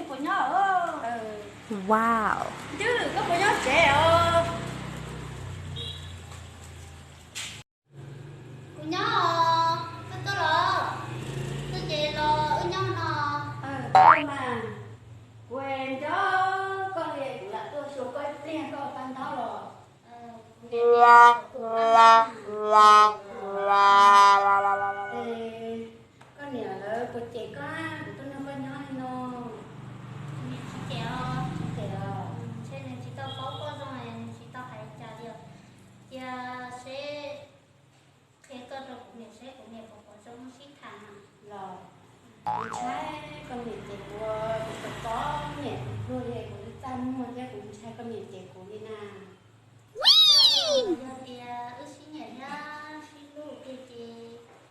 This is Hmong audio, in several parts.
Puas nyob? Wow. Twb koj puas nyob tsev os? Kuv nyob os, koj tuaj los? Tuaj ces los wb nyob no. Tuaj mas, kuv nco koj li, kuv lam tuaj xyuas koj ib pliag, koj pab ntaub los? Koj niam lawv puas cem koj, kuv tuaj nrog koj nyob li no? Tsis cem os. Tsis cem os. Ntshe nws tsis tau paub koj zoo, nws tsis tau hais cas li os. Cia seb, qhia koj rau kuv niam seb kuv niam puas pom zoo sib tham na. Los, kuv ntshai koj niam cem kuv, kuv txom txom nyem kuv pluag li, kuv twb txaj muag thiab kuv ntshai koj niam cem kuv li na. Yog tias wb sib nyiam thiab sib hlub tiag ces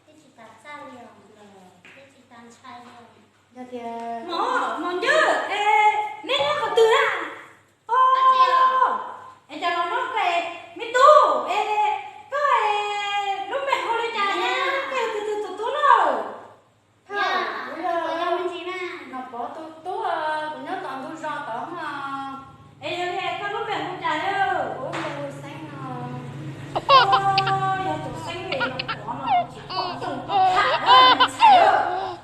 twb tsis tas txaj li os, twb tsis tas ntshai li os. Yog tias, mos, mos Ncwb, es neb nyob qhov twg na? Es cas los nyob koj, me tub, es koj lub npe hu li cas na? Koj yog tus twg tus tub no? Kuv yog Nom Pov tus tub, kuv nyob tom ntug zos tod no. Es yog li koj lub npe hu cas? Kuv lub npe hu Xeeb no. Yog tus Xeeb es Nom Pov no tsis pom zoo txhob tham,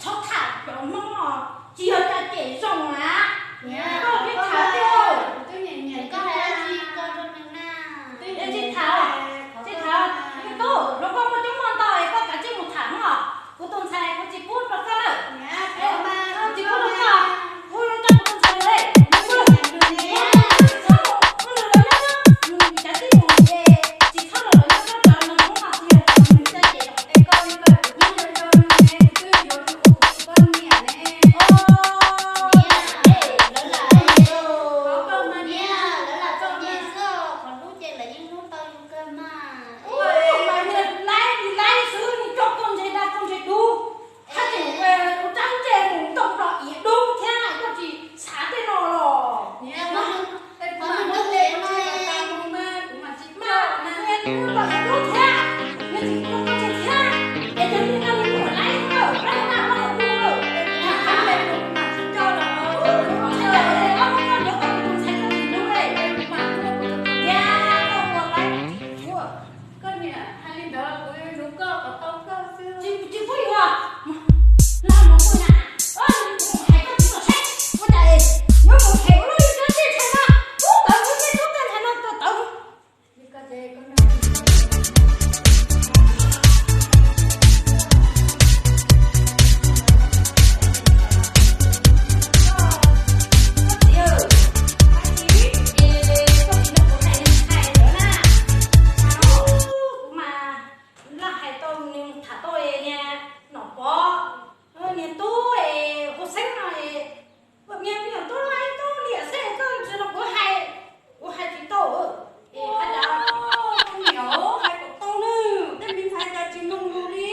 txhob tham cov Hmoob no, tsis yog caj cem zoo na. Koj thiaj tham tiag. Tsis tham, tsis tham, me tub, los koj muaj coob muaj ntau es koj kav tsij mus tham no. Kuv tus ntxhais kuv tsis pub rau koj na. Tsis pub rau koj, kuv rau coj kuv tus ntxhais lawm. Tsis txhob los lawv nyob cov no Hmoob no tiag, es koj li koj kuv twb yuav rau kuv tus poj niam ne. Lawv lam txom nyem xwb, qhov hlub ces lawv yeej hlub tau yus kawg mas. Mas nws laib, nws laib xwb, nws coj koj ntse dab koj ntse dub, haj tseem ua rab ntse mus ntoo plos iav dub thiab, koj tsis xav tej no los? Koj niam, hais li ntawd los kuv yuav yuav koj kom tau koj xwb. Tsis, tsis pub yuav. Los mus kuv na, kuv hais koj tsis txhob saib ua cas es yuav mus them ua luaj li koj tej ntxhais no, tub tawv kuv tej tub tej ntxhais no tawv tawv. Kuv mas laj hais tau nws tham tau niag Nom Pov, niag tub es hu Xeeb no es, niag me nyuam tub laib tub liam xwb, koj tsis los kuv hais, kuv hais tsis tau. Koj niam, hais kom tau nawb, tej me ntxhais cas tsis mloog lus li.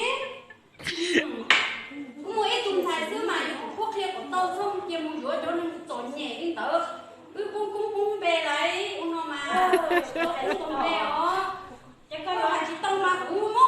Kuv muaj ib tug ntxhais xwb mas yog kuv qhuab qhia kom tau xwb, cia mus yuav cov neeg txom nyem li ntawd, wb poob koob poob npe lawm ua no mas, hais lub npe os. Ces koj yuav hais tsis tau mas kuv muab